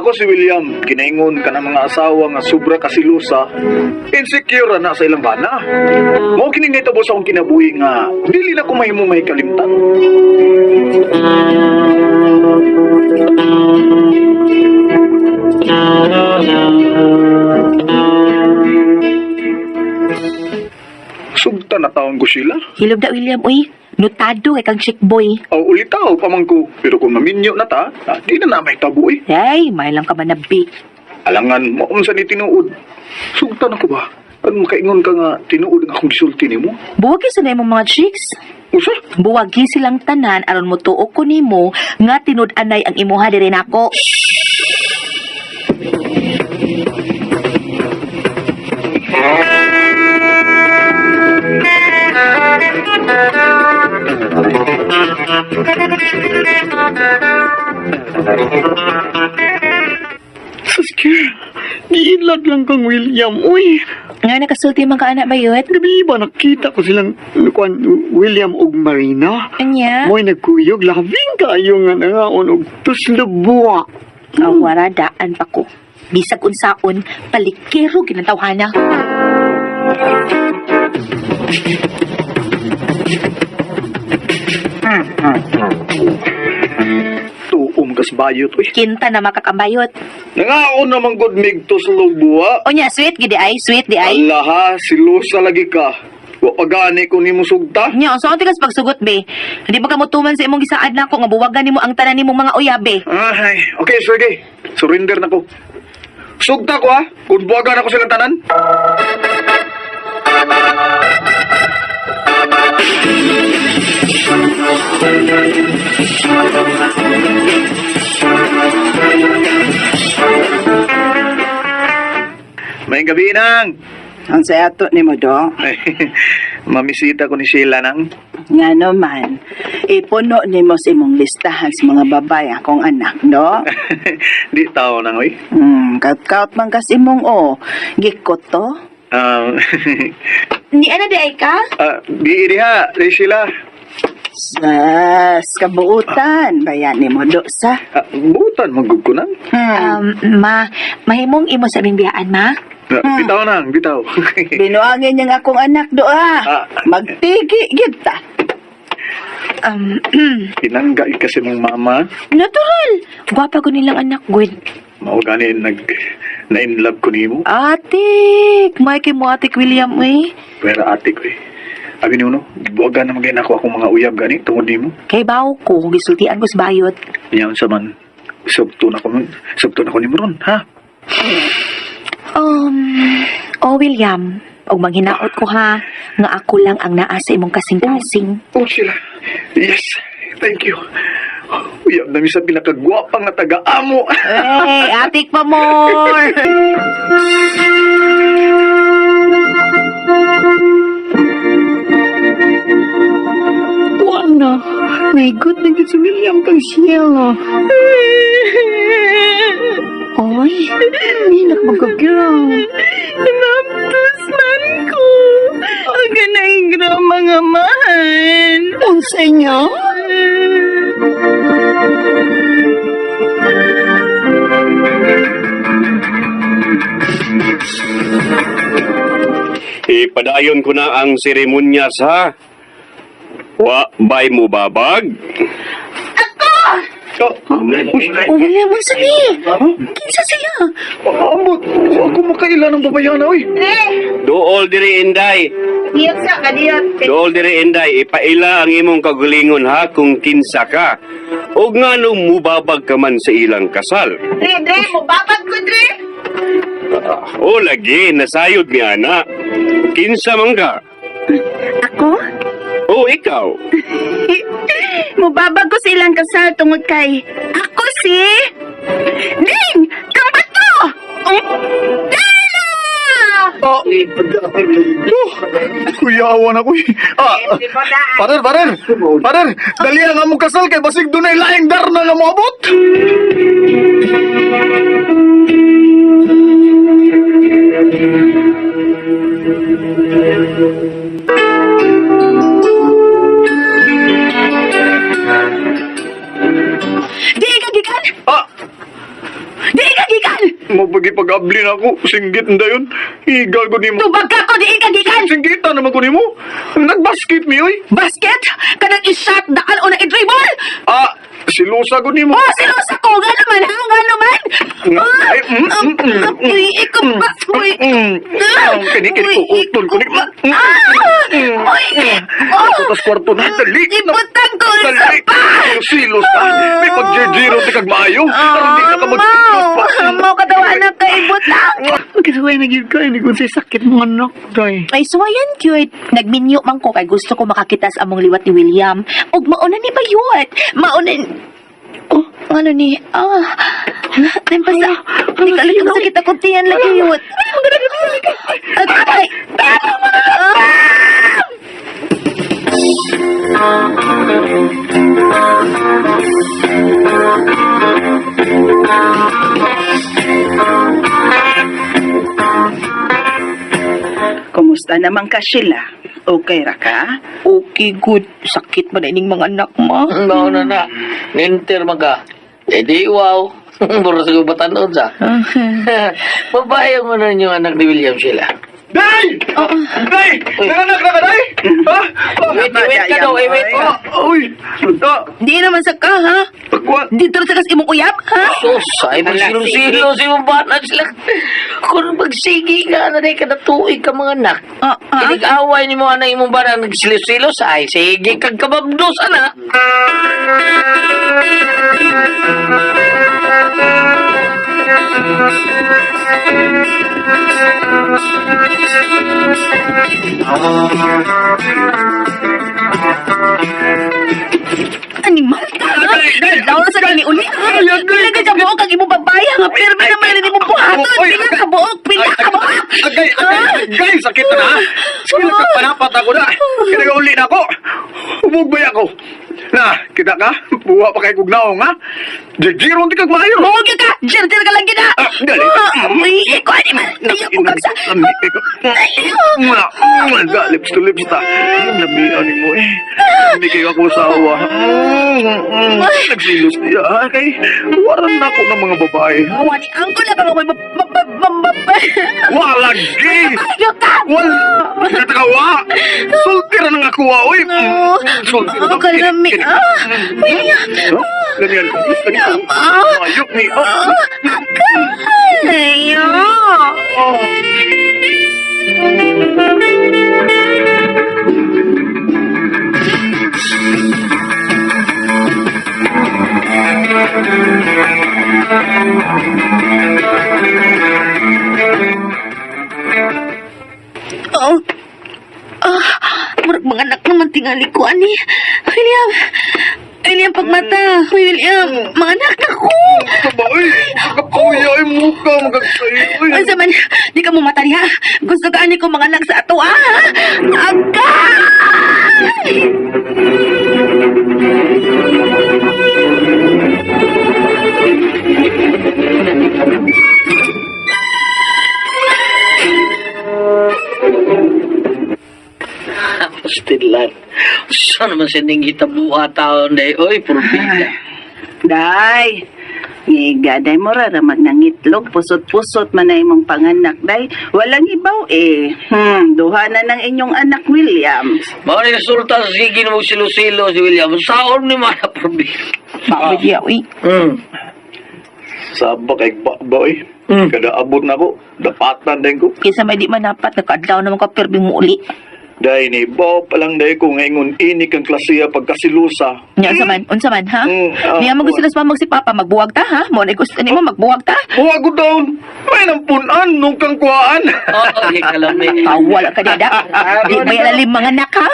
Ako si William, kinaingon ka ng mga asawa nga sobra kasilusa, insecure na sa ilang bana. Mao kining nahitabo sa akong kinabuhi nga dili na ko mahimo may kalimtan. Sugta na taon ko sila. Hilom da William, uy. Notado kay kang chick boy. Aw ulitaw pa man ko. Pero kung maminyo na ta, di na na may tabo eh. Ay, may lang ka man na big. Alangan mo unsa ni tinuod. Sugtan ako ba? Ano makaingon ka nga tinuod ang akong gisulti nimo? Buwagi sa na imong mga chicks. Usa? Buwagi silang tanan aron mo tuo ko nimo nga tinud-anay ang imuha diri nako. Saskia, giinlag lang kang William. Uy, Nga nakasulti man ka anak bayot. gabi ba nakita ko silang kuan William ug Marina? Anya? Mo'y nagkuyog, labing kayo nga nangaon og tuslubuwa. Awara daan pa ko. Bisag unsaon, palikero ginantawhana. Tuom kas bayot uy. Kinta na makakambayot. Nangaon naman gud mig tuslog buwa. Onya, sweet gidi ay, sweet di ay. Ala ha, silusa lagi ka. Wa pa gani ko nimo sugta. Nya, unsa tikas pagsugot be? Hindi ba ka motuman sa imong gisaad nako nga buwagan nimo ang tanan nimong mga uyab be? Ay, okay, sige. Surrender na ko. Sugta ko ha, kung buwagan ako silang tanan. May gabi nang. Ang sa ato ni mo do, Ay, mamisita ko ni Sheila nang. nga naman, ipuno ni mo sa imong listahan sa mga babae akong anak, no? Di tao nang oy. Kaut-kaut man kas imong o, gikot to. Ni ana di ay ka? Di diha, di Sheila. Sas, kabuutan, bayan ni mo do sa. Butan magug ko nang. Ma, mahimong imo sa aming biyaan, ma. Bitaw nang, bitaw. Binuangin niyang akong anak do ah. Ah. Magtigi gid ta. Pinangga kasi mong mama. Natural. Gwapa ko nilang anak, Gwen. Mao gani nag na in love ko nimo. Atik, may kay mo atik William eh. Pero ate ko eh. Abi niyo no, buwagan na magay nako akong mga uyab gani tungod nimo. Kay bawo ko, gisultian ko sa bayot. Niya unsa man sugto na ko nimo ron, ha? Oh William, og manghinaot ko ha, nga ako lang ang naa sa imong kasing-kasing. Oh, Sheila. Yes, thank you. Uyab na mi sa pinakagwapa nga taga-amo. Hey, atik pa more. Wala, naigot na gid si William kang Sheila. Ay, nilak mo ka, girl. Naptos man ko. Ang ganang mga mahal. Unsay niya? Ipadayon ko na ang seremonya sa Wa bay mo babag? Oh, Oh, William, unsa ni? Kinsa siya? ambot, ako makaila ng babayana oy. Dool diri Inday. Iyot sa kadiyot. Dool diri Inday, ipaila ang imong kagulingon ha kung kinsa ka. Og nganong mubabag ka man sa ilang kasal. Dre, dre, mubabag ko, dre. O lagi, nasayod ni ana. Kinsa man ka? Ako? O ikaw. Mubabag ko sa ilang kasal tungod kay ako si Ding! Kang bato! Dala! Oh, kuyawan ako eh. Parer, parer, parer, dali ang among kasal kay basig dunay laing darna nga moabot. Di ka gikan. Ah, Di ka Mapagipag-abli na ako. Singgit na dayon. Igal ko nimo. Tubag ka ko diin ka gikan. Singgitan naman ko nimo. Nagbasket mi oy. Basket? Kanang i-shot daan o na i-dribble? Ah, silusa ko nimo. Oh, silosa ko! Nga naman, ha? Nga naman! Nga, ay, Uy, ikaw ba? Uy! Kini, kini, Uy, uutol ko ni. Ah! Uy! Oh! Tapos kwarto na, dali. Ibutang ko sa Dali. pa! Silos ka. May pagjejiro ti kag maayo. Aron di na ka magsilos pa. Mao kadawa na ka ibutang! Magkasuway na gyud ka, hindi ko sa sakit mga anak, day. Ay, suwayan, cute. Nagminyo man ko kay gusto ko makakita sa among liwat ni William. Ug mauna ni Bayot. Mauna ni... Oh, ano ni? Ah, naimpasa. Hindi ka alam sakit ako tiyan lagi yun. Ay, ah! Kumusta naman ka, Sheila? Okay ra ka? Okay, good. Sakit man na ining mga anak mo. Mao na na. Ninter man ka. Eh di wow. Mura sa gubatan sa. Babae mo na yung anak ni William sila. Day! Day! Nanganak na ka, Day? Ha? Wait, wait ka daw, eh, wait. Ah, uy! Ah, Di naman sa ka, ha? pagkuhan. Dito sa kas imong uyab, ha? Sus, ay magsilong-silong si mong bana sila. Kung magsigi ka na rin, kada tuig ka mga anak. Ah, ah. Kinig-away ni mo anak imong bana nagsilos-silos, ay sige kag kababdos, ana. Animal ka, ha? Daw na sa ni uli, ha? Pila ka sa buok ang imong babae, nga pirmi naman ni imong buhaton. Oy, Pila ka buok, pila ka buok. Agay, agay, agay, sakit na ha. Sige, nagkapanapat ako na. Kinagauli na ako. Umog ba ako? Na, kita ka? Buwa pa kay kugnaong ha? Jijiron di kag maayo. Buog yun ka! Jer-jer ka lang gina! Ah, dali. Uy, ikaw animal! Ayaw ko kag sa... Mga, lips to lips ta. Lamian mo eh. Hindi kayo ako asawa. Nagsilos niya. ah, Kay, waran na ako ng mga babae. Awa ni Angko na kang may Walagi! Ayaw ka! Wal! Katakawa! Sulti ra nang ako, ah, oy! No. Sulti ra. Oh, kalami. Ah, William. Ganyan. Ganyan. Ayok ni. Ah. Ayaw. Oh. Oh. Ah, murag mga anak naman tingali ko ani. William. William pagmata. William, mga anak na ko. Ba, oy! Kapuya, ay muka, magkagsayo, oy! Unsa man, di ka mo matari ha. Gusto ka ani ko mga anak sa ato ah. Agay! Pastilan. Saan naman sining hitabuha taon day? Oy, purbida. Day, ngiga, day mo ra ramag nangitlog, pusot-pusot man na imong panganak, day. Walang ibaw eh. Duha na ng inyong anak, William. Mao ni resulta sa sige mo silo-silo si William. Saon ni mana purbida. Mabagya, uy. Saba kay ba, ba, oy. Kada abot na ko, dapatan din ko. Kaysa may di manapat, nakaadlaw naman ka pirbi mo uli. Dahil ni Bob palang dahil ko ngayon ini kang klasiya pagkasilusa. Nya, unsa man, unsa man, ha? Mm, ah, Niya mo gusto sa mamag si Papa, magbuwag ta, ha? Mo na gusto nimo magbuwag ta? Huwag ko down! May nampunan nung kang kuhaan! Oo, oh, kalami. Kawala ka dada. Di ba lalim mga anak, ha?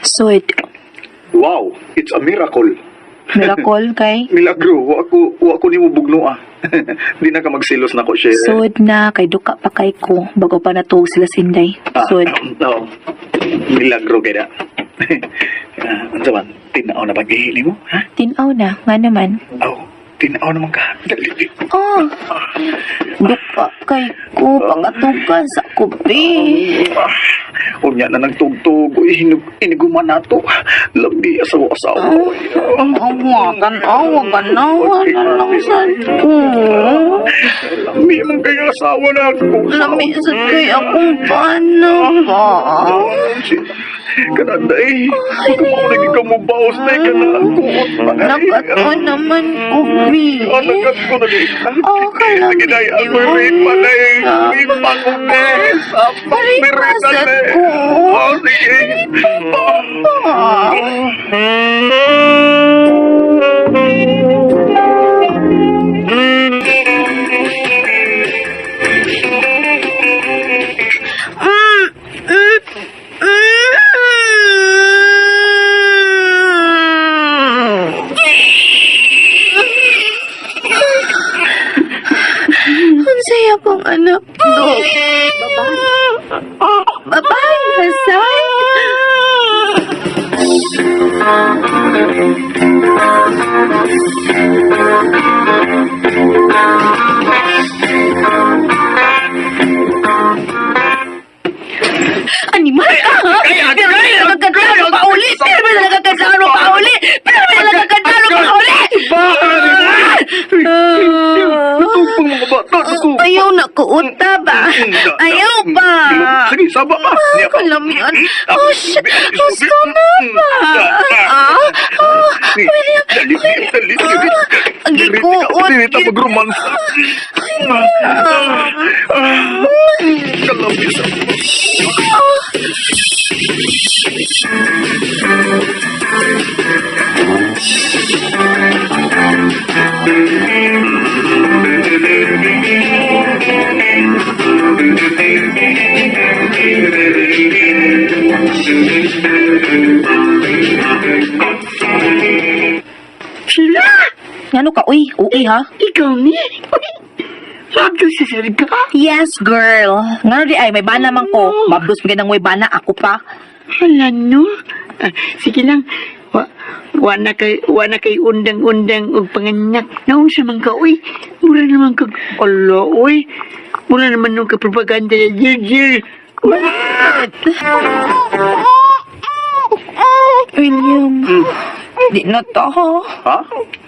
Sweet. Wow! It's a miracle! Miracle kay. Milagro, wa ko nimo bugnoa. Di na ka magsilos na ko, siya. Sud na kay duka pa kay ko bago pa natuog sila sinday. Ah, Sud. Oo. Milagro kay da. Ah, Unsa man, tinaw na pag-ihi nimo, ha? Tinaw na nga naman. Oh, Tinaw naman ka. Dali. Ah, duka kay ko pangatukan sa kubi. Ah, unya na nagtugtog. Uy, iniguman na to. Labi asawa-asawa. Uy, ah. Awagan, awagan, awagan na lang sa ko. Lami man kay asawa na ako. Lami sa kay akong bana ba? Kananda eh. Kung lagi ka mo baos na ka na. Kuot pa na. Nakato naman kubi. Ah, nakato na di. Oh, kalami. Ginay, ako rin pa na eh. Rin pa ko na eh. Sapak Rin ni pa rin na sa eh. ko. Oh, sige. Ah. Ang saya kong anak. Dok. Bye-bye. Bye-bye, Hassan. Animal ka, ha? Pero may nagkakantaro pa uli! Pero may nagkakantaro pa uli! Pero may nagkakantaro pa uli! Natugpang mga bata. Naku. Ayaw na ko, unta ba? Ayaw ba? Sige, saba pa. Niya pa. Kalamian. Oh, shit. Gusto na ba? Ah, ah, William. Dali, dali, dali. Ang gikuot. Dili ta magromansa. Kalami sa Sila! Ngano ka, uy? Uy, ha? Ikaw ni? Mabdos sa sarga? Yes, girl. Ngano di ay, may bana man ko. Mabdos mo ganang may bana, ako pa. Hala no. Ah, sige lang. Wa na kay undang-undang og panganak. Naunsa man ka uy. Mura naman kag ala uy. Mura naman nung ka propaganda ya jir. William, di na ta, ha? Ha?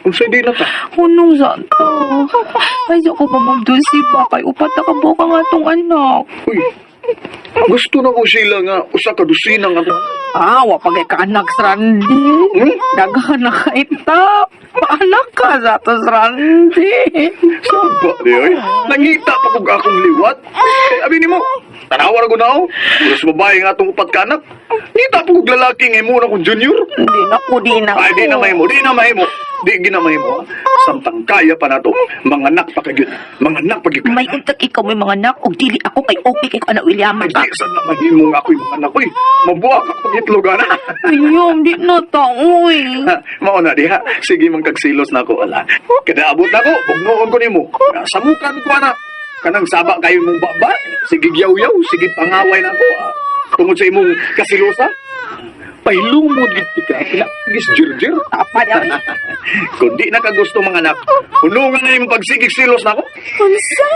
Kung di na ta. Hunong sa ta. Ay, sa ko pa mabdulsi ba? Kay upat na kabuka nga tong anak. Uy, gusto na ko sila nga usa ka dosina nga to. Ah, wa pa kay kaanak sa Randy. Hmm? Daghan na kay ta. Paanak ka sa to sa Randy. Saba di oy. Nangita pa kog akong liwat. Eh, abi nimo. Tanawa ra ko na oh. Pulos babae nga atong upat ka anak. Ngita pa kog lalaki nga imo na kong junior. Di na ko, di na Ay, di na mahimo, di na mahimo. Di ginamahimo. Ha? Samtang kaya pa nato, mga anak pa kagyud. Mga anak pa gyud. May untag ikaw may mga anak og dili ako kay okay kay ko anak William Ay, ka. di sad na mahimo nga ako'y mga anak oy. Mabuak ako itlog ana. William, di na ta, uy. Mao na diha. Sige man kagsilos na ako ala. Kada abot na ko, bugnoon ko nimo. Samukan ko ana. Kanang saba kayo mong baba. Sige yaw-yaw, sige pangaway na ako. Ah. Tungod sa imong kasilosa. Pahilumod gid ka. Gis jirjir. Tapa na, uy. Kung di na ka gusto mga anak, hunungan na imong pagsigig silos na ako. Unsa?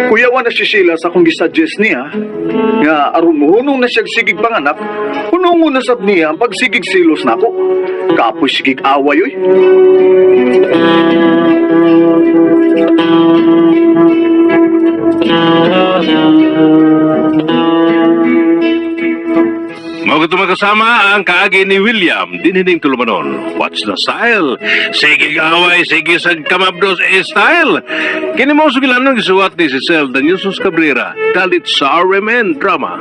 Kuyawa na si Sheila sa akong gisuggest niya nga aron mohunong na siya sigig panganak, hunungon na sab niya ang pagsigig silos nako. Kapoy sigig away oy. Mao kato magkasama ang kaagi ni William dinhining tulumanon. Watch the style. Sige gaway, sige sa kamabdos e style. Kini mo sugilanon gisuwat ni Cecil Danielson Cabrera dalit sa RMN Drama.